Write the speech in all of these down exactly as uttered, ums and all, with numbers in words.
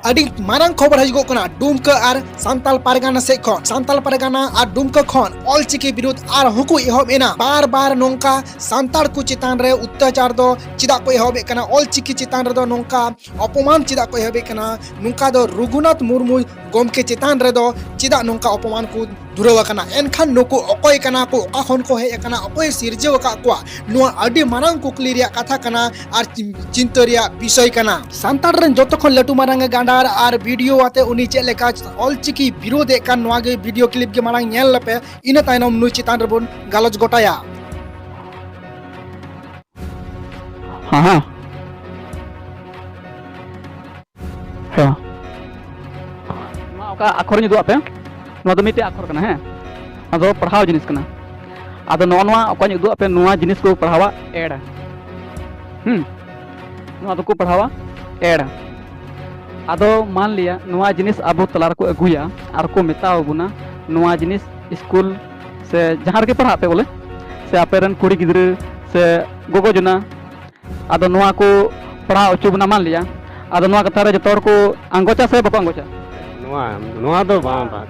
ᱟᱹᱰᱤ ᱢᱟᱨᱟᱝ ᱠᱷᱚᱵᱚᱨ ᱦᱤᱡᱩᱜᱚᱜ ᱠᱟᱱᱟ ᱰᱩᱢᱠᱟᱹ ᱟᱨ ᱥᱟᱱᱛᱟᱞ ᱯᱟᱨᱜᱟᱱᱟ ᱥᱮᱫ ᱠᱷᱚᱱ᱾ ᱥᱟᱱᱛᱟᱞ ᱯᱟᱨᱜᱟᱱᱟ ᱟᱨ ᱰᱩᱢᱠᱟᱹ ᱠᱷᱚᱱ ᱚᱞᱪᱤᱠᱤ ᱵᱤᱨᱩᱫᱷ ᱟᱨᱦᱚᱸ ᱠᱚ ᱮᱦᱚᱵ ᱮᱱᱟ᱾ ᱵᱟᱨ ᱵᱟᱨ ᱱᱚᱝᱠᱟ ᱥᱟᱱᱛᱟᱲ ᱠᱚ ᱪᱮᱛᱟᱱ ᱨᱮ ᱚᱛᱛᱟᱪᱟᱨ ᱫᱚ ᱪᱮᱫᱟᱜ ᱠᱚ ᱮᱦᱚᱵᱮᱫ ᱠᱟᱱᱟ? ᱚᱞᱪᱤᱠᱤ ᱪᱮᱛᱟᱱ ᱨᱮᱫᱚ ᱱᱚᱝᱠᱟ ᱚᱯᱚᱢᱟᱱ ᱪᱮᱫᱟᱜ ᱠᱚ ᱮᱦᱚᱵᱮᱫ ᱠᱟᱱᱟ? ᱱᱚᱝᱠᱟ ᱫᱚ ᱨᱚᱜᱷᱩᱱᱟᱛᱷ ᱢᱩᱨᱢᱩ ᱜᱚᱢᱠᱮ ᱪᱮᱛᱟᱱ ᱨᱮᱫᱚ ᱪᱮᱫᱟᱜ ᱱᱚᱝᱠᱟ ᱚᱯᱚᱢᱟᱱ ᱠᱚ ᱫᱷᱩᱨᱟᱹᱣ ᱟᱠᱟᱱᱟ? ᱮᱱᱠᱷᱟᱱ ᱱᱩᱠᱩ ᱚᱠᱚᱭ ᱠᱟᱱᱟ ᱠᱚ, ᱚᱠᱟ ᱠᱷᱚᱱ ᱠᱚ ᱦᱮᱡ ᱟᱠᱟᱱᱟ, ᱚᱠᱚᱭ ᱥᱤᱨᱡᱟᱹᱣ ᱟᱠᱟᱫ ᱠᱚᱣᱟ? ᱱᱚᱣᱟ ᱟᱹᱰᱤ ᱢᱟᱨᱟᱝ ᱠᱩᱠᱞᱤ ᱨᱮᱭᱟᱜ ᱠᱟᱛᱷᱟ ᱠᱟᱱᱟ ᱟᱨ ᱪᱤᱱ-, ᱪᱤᱱᱛᱟᱹ ᱨᱮᱭᱟᱜ ᱵᱤᱥᱚᱭ ᱠᱟᱱᱟ᱾ ᱥᱟᱱᱛᱟᱲ ᱨᱮᱱ ᱡᱚᱛᱚ ᱠᱷᱚᱱ ᱞᱟᱹᱴᱩ ᱢᱟᱨᱟᱝ ᱮ ᱜᱟᱸᱰᱟᱨ ᱟᱨ ᱵᱷᱤᱰᱤᱭᱳ ᱟᱛᱮ ᱩᱱᱤ ᱪᱮᱫ ᱞᱮᱠᱟ ᱚᱞᱪᱤᱠᱤ ᱵᱤᱨᱳᱫᱷ ᱮᱫ ᱠᱟᱱ, ᱱᱚᱣᱟ ᱜᱮ ᱵᱷᱤᱰᱤᱭᱳ ᱠᱞᱤᱯ ᱜᱮ ᱢᱟᱲᱟᱝ ᱧᱮᱞ ᱞᱮᱯᱮ, ᱤᱱᱟᱹ ᱛᱟᱭᱱᱚᱢ ᱱᱩᱭ ᱪᱮᱛᱟᱱ ᱨᱮᱵᱚᱱ ᱜᱟᱞᱚᱪ ᱜᱚᱴᱟᱭᱟ᱾ ᱦᱮᱸ, ᱦᱮᱸ᱾ ᱦᱮᱸ᱾ ᱱᱚᱣᱟ ᱚᱠᱟ ᱟᱠᱷᱚᱨᱤᱧ ᱩᱫᱩᱜ ᱟᱯᱮ, ᱱᱚᱣᱟ ᱫᱚ ᱢᱤᱫᱴᱮᱡ ᱟᱠᱷᱚᱨ ᱠᱟᱱᱟ, ᱦᱮᱸ? ᱱᱚᱣᱟ ᱫᱚ ᱯᱟᱲᱦᱟᱣ ᱡᱤᱱᱤᱥ ᱠᱟᱱᱟ᱾ ᱟᱫᱚ ᱱᱚᱜᱼᱚ ᱱᱚᱣᱟ ᱚᱠᱟᱧ ᱩᱫᱩᱜ ᱟᱯᱮ, ᱱᱚᱣᱟ ᱡᱤᱱᱤᱥ ᱠᱚ ᱯᱟᱲᱦᱟᱣᱟ ᱮᱲ᱾ ᱦᱩᱸ? ᱱᱚᱣᱟ ᱫᱚᱠᱚ ᱯᱟᱲᱦᱟᱣᱟ ᱮᱲ᱾ ᱟᱫᱚ ᱢᱟᱱ ᱞᱤᱭᱟ, ᱱᱚᱣᱟ ᱡᱤᱱᱤᱥ ᱟᱵᱚ ᱛᱟᱞᱟ ᱨᱮᱠᱚ ᱟᱹᱜᱩᱭᱟ ᱟᱨ ᱠᱚ ᱢᱮᱛᱟᱣ ᱵᱚᱱᱟ, ᱱᱚᱣᱟ ᱡᱤᱱᱤᱥ ᱥᱠᱩᱞ ᱥᱮ ᱡᱟᱦᱟᱸ ᱨᱮᱜᱮ ᱯᱟᱲᱦᱟᱜ ᱯᱮ ᱵᱚᱞᱮ, ᱥᱮ ᱟᱯᱮ ᱨᱮᱱ ᱠᱩᱲᱤ ᱜᱤᱫᱽᱨᱟᱹ ᱥᱮ ᱜᱚᱜᱚ ᱡᱚᱱᱟ, ᱟᱫᱚ ᱱᱚᱣᱟ ᱠᱚ ᱯᱟᱲᱦᱟᱣ ᱦᱚᱪᱚ ᱵᱚᱱᱟ ᱢᱟᱱ ᱞᱤᱭᱟ, ᱟᱫᱚ ᱱᱚᱣᱟ ᱠᱟᱛᱷᱟ ᱨᱮ ᱡᱚᱛᱚ ᱦᱚᱲ ᱠᱚ ᱟᱸᱜᱚᱪᱟ ᱥᱮ ᱵᱟᱠᱚ ᱟᱸᱜᱚᱪᱟ? ᱱᱚᱣᱟ, ᱱᱚᱣᱟ ᱫᱚ ᱵᱟᱝ, ᱵᱟᱝ᱾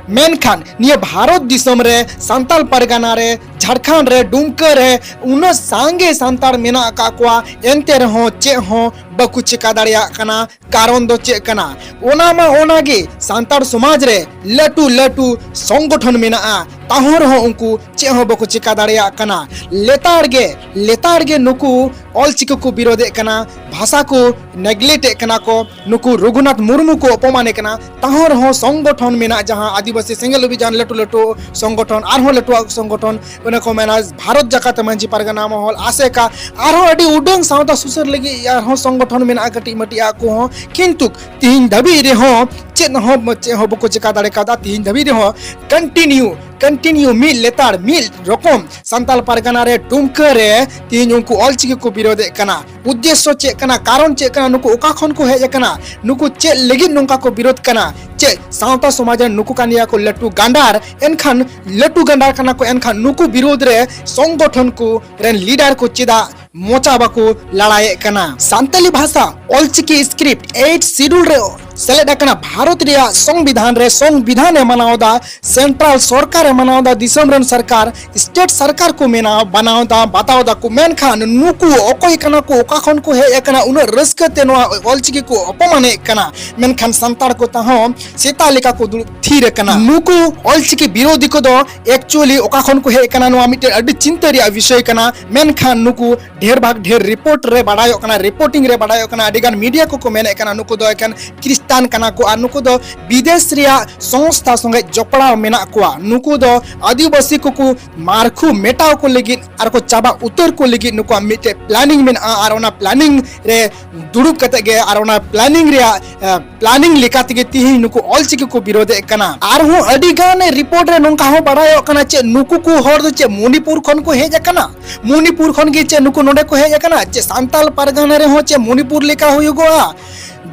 ᱢᱮᱱᱠᱷᱟᱱ ᱱᱤᱭᱟᱹ ᱵᱷᱟᱨᱚᱛ ᱫᱤᱥᱚᱢ ᱨᱮ, ᱥᱟᱱᱛᱟᱞ ᱯᱟᱨᱜᱟᱱᱟ ᱨᱮ, ᱡᱷᱟᱲᱠᱷᱚᱸᱰ ᱨᱮ, ᱰᱩᱢᱠᱟᱹ ᱨᱮ ᱩᱱᱟᱹᱜ ᱥᱟᱸᱜᱮ ᱥᱟᱱᱛᱟᱲ ᱢᱮᱱᱟᱜ ᱟᱠᱟᱫ ᱠᱚᱣᱟ, ᱮᱱᱛᱮ ᱨᱮᱦᱚᱸ ᱪᱮᱫ ᱦᱚᱸ ᱵᱟᱠᱚ ᱪᱮᱠᱟ ᱫᱟᱲᱮᱭᱟᱜ ᱠᱟᱱᱟ᱾ ᱠᱟᱨᱚᱱ ᱫᱚ ᱪᱮᱫ ᱠᱟᱱᱟ? ᱚᱱᱟ ᱢᱟ ᱚᱱᱟ ᱜᱮ, ᱥᱟᱱᱛᱟᱲ ᱥᱚᱢᱟᱡᱽ ᱨᱮ ᱞᱟᱹᱴᱩ ᱞᱟᱹᱴᱩ ᱥᱚᱝᱜᱚᱴᱷᱚᱱ ᱢᱮᱱᱟᱜᱼᱟ, ᱛᱟᱦᱚᱸ ᱨᱮᱦᱚᱸ ᱩᱱᱠᱩ ᱪᱮᱫ ᱦᱚᱸ ᱵᱟᱠᱚ ᱪᱮᱠᱟ ᱫᱟᱲᱮᱭᱟᱜ ᱠᱟᱱᱟ᱾ ᱞᱮᱛᱟᱲ ᱜᱮ, ᱞᱮᱛᱟᱲ ᱜᱮ ᱱᱩᱠᱩ ᱚᱞᱪᱤᱠᱤ ᱠᱚ ᱵᱤᱨᱳᱫᱮᱫ ᱠᱟᱱᱟ, ᱵᱷᱟᱥᱟ ᱠᱚ ᱱᱮᱜᱞᱮᱠᱴ ᱮᱫ ᱠᱟᱱᱟ ᱠᱚ, ᱱᱩᱠᱩ ᱨᱚᱜᱷᱩᱱᱟᱛᱷ ᱢᱩᱨᱢᱩ ᱠᱚ ᱚᱯᱚᱢᱟᱱᱮ ᱠᱟᱱᱟ᱾ ᱛᱟᱦᱚᱸ ᱨᱮᱦᱚᱸ ᱥᱚᱝᱜᱚᱴᱷᱚᱱ ᱢᱮᱱᱟᱜ, ᱡᱟᱦᱟᱸ ᱟᱹᱫᱤᱵᱟᱹᱥᱤ ᱥᱮᱸᱜᱮᱞ ᱚᱵᱷᱤᱡᱟᱱ, ᱞᱟᱹᱴᱩ ᱞᱟᱹᱴᱩ ᱥᱚᱝᱜᱚᱴᱷᱚᱱ, ᱟᱨᱦᱚᱸ ᱞᱟᱹᱴᱩᱣᱟᱜ ᱥᱚᱝᱜᱚᱴᱷᱚᱱ, ᱚᱱᱟ ᱠᱚ ᱢᱮᱱᱟ ᱵᱷᱟᱨᱚᱛ ᱡᱟᱠᱟᱛ ᱢᱟᱹᱡᱷᱤ ᱯᱟᱨᱜᱟᱱᱟ ᱢᱚᱦᱚᱞ, ᱟᱥᱮᱠᱟ, ᱟᱨᱦᱚᱸ ᱟᱹᱰᱤ ᱩᱰᱟᱹᱝ ᱥᱟᱶᱛᱟ ᱥᱩᱥᱟᱹᱨ ᱞᱟᱹᱜᱤᱫ ᱟᱨᱦᱚᱸ ᱥᱚᱝᱜᱚᱴᱷᱚᱱ ᱢᱮᱱᱟᱜᱼᱟ ᱠᱟᱹᱴᱤᱡ ᱢᱟᱹᱴᱤᱡ ᱟᱜ ᱠᱚᱦᱚᱸ, ᱠᱤᱱᱛᱩ ᱛᱤᱦᱤᱧ ᱫᱷᱟᱹᱵᱤᱡ ᱨᱮᱦᱚᱸ ᱪᱮᱫ ᱦᱚᱸ, ᱪᱮᱫ ᱦᱚᱸ ᱵᱟᱠᱚ ᱪᱮᱠᱟ ᱫᱟᱲᱮ ᱠᱟᱣᱫᱟ᱾ ᱛᱤᱦᱤᱧ ᱫᱷᱟᱹᱵᱤᱡ ᱨᱮᱦᱚᱸ ᱠᱚᱱᱴᱤᱱᱤᱭᱩ ᱠᱚᱱᱴᱤᱱᱤᱭᱩ, ᱢᱤᱫ ᱞᱮᱛᱟᱲ ᱢᱤᱫ ᱨᱚᱠᱚᱢ ᱥᱟᱱᱛᱟᱞ ᱯᱟᱨᱜᱟᱱᱟ ᱨᱮ ᱰᱩᱢᱠᱟᱹ ᱨᱮ ᱛᱮᱦᱮᱧ ᱩᱱᱠᱩ ᱚᱞᱪᱤᱠᱤ ᱠᱚ ᱵᱤᱨᱳᱫᱮᱫ ᱠᱟᱱᱟ᱾ ᱩᱫᱽᱫᱮᱥᱥᱚ ᱪᱮᱫ ᱠᱟᱱᱟ, ᱠᱟᱨᱚᱱ ᱪᱮᱫ ᱠᱟᱱᱟ, ᱱᱩᱠᱩ ᱚᱠᱟ ᱠᱷᱚᱱ ᱠᱚ ᱦᱮᱡ ᱟᱠᱟᱱᱟ, ᱱᱩᱠᱩ ᱪᱮᱫ ᱞᱟᱹᱜᱤᱫ ᱱᱚᱝᱠᱟ ᱠᱚ ᱵᱤᱨᱳᱫ ᱠᱟᱱᱟ? ᱪᱮᱫ ᱥᱟᱶᱛᱟ ᱥᱚᱢᱟᱡᱽ ᱨᱮᱱ ᱱᱩᱠᱩ ᱠᱟᱱ ᱜᱮᱭᱟ ᱠᱚ ᱞᱟᱹᱴᱩ ᱜᱟᱸᱰᱟᱨ? ᱮᱱᱠᱷᱟᱱ ᱞᱟᱹᱴᱩ ᱜᱟᱸᱰᱟᱨ ᱠᱟᱱᱟ ᱠᱚ, ᱮᱱᱠᱷᱟᱱ ᱱᱩᱠᱩ ᱵᱤᱨᱳᱫ ᱨᱮ ᱥᱚᱝᱜᱚᱴᱷᱚᱱ ᱠᱚ ᱨᱮᱱ ᱞᱤᱰᱟᱨ ᱠᱚ ᱪᱮᱫᱟᱜ ᱢᱚᱪᱟ ᱵᱟᱠᱚ ᱞᱟᱲᱟᱭᱮᱫ ᱠᱟᱱᱟ? ᱥᱟᱱᱛᱟᱞᱤ ᱵᱷᱟᱥᱟ ᱚᱞᱪᱤᱠᱤ ᱥᱠᱨᱤᱯᱴ ᱮᱭᱤᱴ ᱥᱤᱰᱩᱞ ᱨᱮ ᱥᱮᱞᱮᱫ ᱟᱠᱟᱱᱟ᱾ ᱵᱷᱟᱨᱚᱛ ᱨᱮᱭᱟᱜ ᱥᱚᱝᱵᱤᱫᱷᱟᱱ ᱨᱮ ᱥᱚᱝᱵᱤᱫᱷᱟᱱ ᱮ ᱢᱟᱱᱟᱣ ᱮᱫᱟ, ᱥᱮᱱᱴᱨᱟᱞ ᱥᱚᱨᱠᱟᱨ ᱮ ᱢᱟᱱᱟᱣ ᱮᱫᱟ, ᱫᱤᱥᱚᱢ ᱨᱮᱱ ᱥᱚᱨᱠᱟᱨ, ᱥᱴᱮᱴ ᱥᱚᱨᱠᱟᱨ ᱠᱚ ᱢᱮᱱᱟ, ᱵᱟᱱᱟᱣ ᱮᱫᱟ, ᱵᱟᱛᱟᱣ ᱮᱫᱟ ᱠᱚ᱾ ᱢᱮᱱᱠᱷᱟᱱ ᱱᱩᱠᱩ ᱚᱠᱚᱭ ᱠᱟᱱᱟ ᱠᱚ, ᱚᱠᱟ ᱠᱷᱚᱱ ᱠᱚ ᱦᱮᱡ ᱟᱠᱟᱱᱟ, ᱩᱱᱟᱹᱜ ᱨᱟᱹᱥᱠᱟᱹ ᱛᱮ ᱱᱚᱣᱟ ᱚᱞᱪᱤᱠᱤ ᱠᱚ ᱚᱯᱚᱢᱟᱱᱮᱫ ᱠᱟᱱᱟ? ᱢᱮᱱᱠᱷᱟᱱ ᱥᱟᱱᱛᱟᱲ ᱠᱚ ᱛᱟᱦᱚᱸ ᱥᱮᱛᱟ ᱞᱮᱠᱟ ᱠᱚ ᱫᱩᱲᱩᱵ ᱛᱷᱤᱨ ᱟᱠᱟᱱᱟ᱾ ᱱᱩᱠᱩ ᱚᱞᱪᱤᱠᱤ ᱵᱤᱨᱳᱫᱷᱤ ᱠᱚᱫᱚ ᱮᱠᱪᱩᱭᱮᱞᱤ ᱚᱠᱟ ᱠᱷᱚᱱ ᱠᱚ ᱦᱮᱡ ᱟᱠᱟᱱᱟ, ᱱᱚᱣᱟ ᱢᱤᱫᱴᱮᱱ ᱟᱹᱰᱤ ᱪᱤᱱᱛᱟᱹ ᱨᱮᱭᱟᱜ ᱵᱤᱥᱚᱭ ᱠᱟᱱᱟ᱾ ᱢᱮᱱᱠᱷᱟᱱ ᱱᱩᱠᱩ ᱰᱷᱮᱨ ᱵᱷᱟᱜᱽ ᱰᱷᱮᱨ ᱨᱤᱯᱳᱨᱴ ᱨᱮ ᱵᱟᱲᱟᱭᱚᱜ ᱠᱟᱱᱟ, ᱨᱤᱯᱳᱨᱴᱤᱝ ᱨᱮ ᱵᱟᱲᱟᱭᱚᱜ ᱠᱟᱱᱟ, ᱟᱹᱰᱤ ᱜᱟᱱ ᱢᱤᱰᱤᱭᱟ ᱠᱚᱠᱚ ᱢᱮᱱᱮᱫ ᱠᱟᱱᱟ ᱱᱩᱠᱩ ᱫᱚ ᱮᱠᱮᱱ ᱠᱷᱨᱤᱥᱴᱟᱱ ᱠᱟᱱᱟ ᱠᱚ ᱟᱨ ᱱᱩᱠᱩ ᱫᱚ ᱵᱤᱫᱮᱥ ᱨᱮᱭᱟᱜ ᱥᱚᱝᱥᱛᱷᱟ ᱥᱚᱸᱜᱮ ᱡᱚᱯᱲᱟᱣ ᱢᱮᱱᱟᱜ ᱠᱚᱣᱟ᱾ ᱱᱩᱠᱩ ᱫᱚ ᱟᱹᱫᱤᱵᱟᱹᱥᱤ ᱠᱚᱠᱚ ᱢᱟᱨᱠᱷᱩ ᱢᱮᱴᱟᱣ ᱠᱚ ᱞᱟᱹᱜᱤᱫ ᱟᱨ ᱠᱚ ᱪᱟᱵᱟ ᱩᱛᱟᱹᱨ ᱠᱚ ᱞᱟᱹᱜᱤᱫ ᱱᱩᱠᱩᱣᱟᱜ ᱢᱤᱫᱴᱮᱡ ᱯᱞᱟᱱᱤᱝ ᱢᱮᱱᱟᱜᱼᱟ ᱟᱨ ᱚᱱᱟ ᱯᱞᱟᱱᱤᱝ ᱨᱮ ᱫᱩᱲᱩᱵ ᱠᱟᱛᱮ ᱜᱮ ᱟᱨ ᱚᱱᱟ ᱯᱞᱟᱱᱤᱝ ᱨᱮᱭᱟᱜ, ᱮ, ᱯᱞᱟᱱᱤᱝ ᱞᱮᱠᱟ ᱛᱮᱜᱮ ᱛᱤᱦᱤᱧ ᱱᱩᱠᱩ ᱚᱞᱪᱤᱠᱤ ᱠᱚ ᱵᱤᱨᱳᱫᱮᱫ ᱠᱟᱱᱟ᱾ ᱟᱨᱦᱚᱸ ᱟᱹᱰᱤ ᱜᱟᱱ ᱨᱤᱯᱳᱨᱴ ᱨᱮ ᱱᱚᱝᱠᱟ ᱦᱚᱸ ᱵᱟᱲᱟᱭᱚᱜ ᱠᱟᱱᱟ ᱪᱮᱫ ᱱᱩᱠᱩ ᱠᱚ ᱦᱚᱲ ᱫᱚ ᱪᱮᱫ ᱢᱚᱱᱤᱯᱩᱨ ᱠᱷᱚᱱ ᱠᱚ ᱦᱮᱡ ᱟᱠᱟᱱᱟ? ᱢᱚᱱᱤᱯᱩᱨ ᱠᱷᱚᱱ ᱜᱮ ᱪᱮᱫ ᱱᱩᱠᱩ ᱱᱚᱰᱮ ᱠᱚ ᱦᱮᱡ ᱟᱠᱟᱱᱟ? ᱪᱮᱫ ᱥᱟᱱᱛᱟᱞ ᱯᱟᱨᱜᱟᱱᱟ ᱨᱮᱦᱚᱸ ᱪᱮᱫ ᱢᱚᱱᱤᱯᱩᱨ ᱞᱮᱠᱟ ᱦᱩᱭᱩᱜᱚᱜᱼᱟ?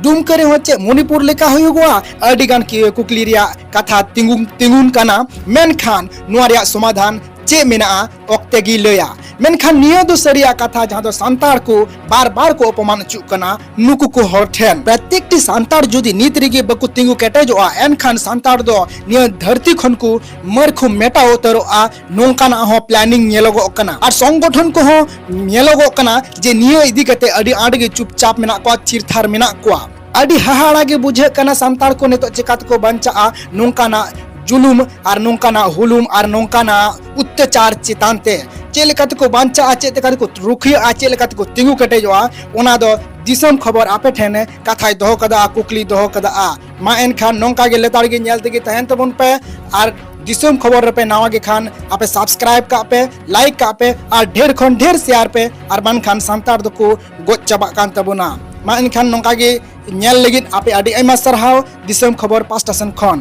ᱰᱩᱢᱠᱟᱹ ᱨᱮᱦᱚᱸ ᱪᱮᱫ ᱢᱚᱱᱤᱯᱩᱨ ᱞᱮᱠᱟ ᱦᱩᱭᱩᱜᱚᱜᱼᱟ? ᱟᱹᱰᱤ ᱜᱟᱱ ᱠᱤ-, ᱠᱩᱠᱞᱤ ᱨᱮᱭᱟᱜ ᱠᱟᱛᱷᱟ ᱛᱤᱸᱜᱩ, ᱛᱤᱸᱜᱩᱱ ᱠᱟᱱᱟ᱾ ᱢᱮᱱᱠᱷᱟᱱ ᱱᱚᱣᱟ ᱨᱮᱭᱟᱜ ᱥᱚᱢᱟᱫᱷᱟᱱ ᱪᱮᱫ ᱢᱮᱱᱟᱜᱼᱟ, ᱚᱠᱛᱮ ᱜᱮᱭ ᱞᱟᱹᱭᱟ᱾ ᱢᱮᱱᱠᱷᱟᱱ ᱱᱤᱭᱟᱹ ᱫᱚ ᱥᱟᱹᱨᱤᱭᱟᱜ ᱠᱟᱛᱷᱟ, ᱡᱟᱦᱟᱸ ᱫᱚ ᱥᱟᱱᱛᱟᱲ ᱠᱚ ᱵᱟᱨ ᱵᱟᱨ ᱠᱚ ᱚᱯᱚᱢᱟᱱ ᱦᱚᱪᱚᱜ ᱠᱟᱱᱟ ᱱᱩᱠᱩ ᱠᱚ ᱦᱚᱲ ᱴᱷᱮᱱ᱾ ᱯᱨᱚᱛᱮᱠᱴᱤ ᱥᱟᱱᱛᱟᱲ ᱡᱩᱫᱤ ᱱᱤᱛ ᱨᱮᱜᱮ ᱵᱟᱠᱚ ᱛᱤᱸᱜᱩ ᱠᱮᱴᱮᱡᱚᱜᱼᱟ, ᱮᱱᱠᱷᱟᱱ ᱥᱟᱱᱛᱟᱲ ᱫᱚ ᱱᱤᱭᱟᱹ ᱫᱷᱟᱹᱨᱛᱤ ᱠᱷᱚᱱ ᱠᱚ ᱢᱟᱹᱨᱠᱷᱩ ᱢᱮᱴᱟᱣ ᱩᱛᱟᱹᱨᱚᱜᱼᱟ, ᱱᱚᱝᱠᱟᱱᱟᱜ ᱦᱚᱸ ᱯᱞᱟᱱᱤᱝ ᱧᱮᱞᱚᱜᱚᱜ ᱠᱟᱱᱟ᱾ ᱟᱨ ᱥᱚᱝᱜᱚᱴᱷᱚᱱ ᱠᱚᱦᱚᱸ ᱧᱮᱞᱚᱜᱚᱜ ᱠᱟᱱᱟ ᱡᱮ ᱱᱤᱭᱟᱹ ᱤᱫᱤ ᱠᱟᱛᱮ ᱟᱹᱰᱤ ᱟᱸᱴ ᱜᱮ ᱪᱩᱯᱪᱟᱯ ᱢᱮᱱᱟᱜ ᱠᱚᱣᱟ, ᱛᱷᱤᱨ ᱛᱷᱟᱨ ᱢᱮᱱᱟᱜ ᱠᱚᱣᱟ᱾ ᱟᱹᱰᱤ ᱦᱟᱦᱟᱲᱟ ᱜᱮ ᱵᱩᱡᱷᱟᱹᱜ ᱠᱟᱱᱟ, ᱥᱟᱱᱛᱟᱲ ᱠᱚ ᱱᱤᱛᱚᱜ ᱪᱮᱠᱟ ᱛᱮᱠᱚ ᱵᱟᱧᱪᱟᱜᱼᱟ ᱱᱚᱝᱠᱟᱱᱟᱜ ᱡᱩᱞᱩᱢ ᱟᱨ ᱱᱚᱝᱠᱟᱱᱟᱜ ᱦᱩᱞᱩᱢ ᱟᱨ ᱱᱚᱝᱠᱟᱱᱟᱜ ᱚᱛᱛᱟᱪᱟᱨ ᱪᱮᱛᱟᱱ ᱛᱮ᱾ ᱪᱮᱫ ᱞᱮᱠᱟ ᱛᱮᱠᱚ ᱵᱟᱧᱪᱟᱜᱼᱟ, ᱪᱮᱫ ᱞᱮᱠᱟ ᱛᱮᱠᱚ ᱨᱩᱠᱷᱤᱭᱟᱹᱜᱼᱟ, ᱪᱮᱫ ᱞᱮᱠᱟ ᱛᱮᱠᱚ ᱛᱤᱸᱜᱩ ᱠᱮᱴᱮᱡᱚᱜᱼᱟ, ᱚᱱᱟ ᱫᱚ ᱫᱤᱥᱚᱢ ᱠᱷᱚᱵᱚᱨ ᱟᱯᱮ ᱴᱷᱮᱱ ᱠᱟᱛᱷᱟᱭ ᱫᱚᱦᱚ ᱠᱟᱫᱟ, ᱠᱩᱠᱞᱤ ᱫᱚᱦᱚ ᱠᱟᱫᱟ᱾ ᱢᱟ ᱮᱱᱠᱷᱟᱱ ᱱᱚᱝᱠᱟ ᱜᱮ ᱞᱮᱛᱟᱲ ᱜᱮ ᱧᱮᱞ ᱛᱮᱜᱮ ᱛᱟᱦᱮᱱ ᱛᱟᱵᱚᱱ ᱯᱮ᱾ ᱟᱨ ᱫᱤᱥᱚᱢ ᱠᱷᱚᱵᱚᱨ ᱨᱮᱯᱮ ᱱᱟᱣᱟ ᱜᱮ ᱠᱷᱟᱱ ᱟᱯᱮ ᱥᱟᱵᱥᱠᱨᱟᱭᱤᱵ ᱠᱟᱜ ᱯᱮ, ᱞᱟᱭᱤᱠ ᱠᱟᱜ ᱯᱮ ᱟᱨ ᱰᱷᱮᱨ ᱠᱷᱚᱱ ᱰᱷᱮᱨ ᱥᱮᱭᱟᱨ ᱯᱮ᱾ ᱟᱨ ᱵᱟᱝᱠᱷᱟᱱ ᱥᱟᱱᱛᱟᱲ ᱫᱚᱠᱚ ᱜᱚᱡ ᱪᱟᱵᱟᱜ ᱠᱟᱱ ᱛᱟᱵᱚᱱᱟ᱾ ᱢᱟ ᱮᱱᱠᱷᱟᱱ ᱱᱚᱝᱠᱟ ᱜᱮ ᱧᱮᱞ ᱞᱟᱹᱜᱤᱫ ᱟᱯᱮ ᱟᱹᱰᱤ ᱟᱭᱢᱟ ᱥᱟᱨᱦᱟᱣ ᱫᱤᱥᱚᱢ ᱠᱷᱚᱵᱚᱨ ᱯᱟᱥᱴᱟ ᱥᱮᱱ ᱠᱷᱚᱱ᱾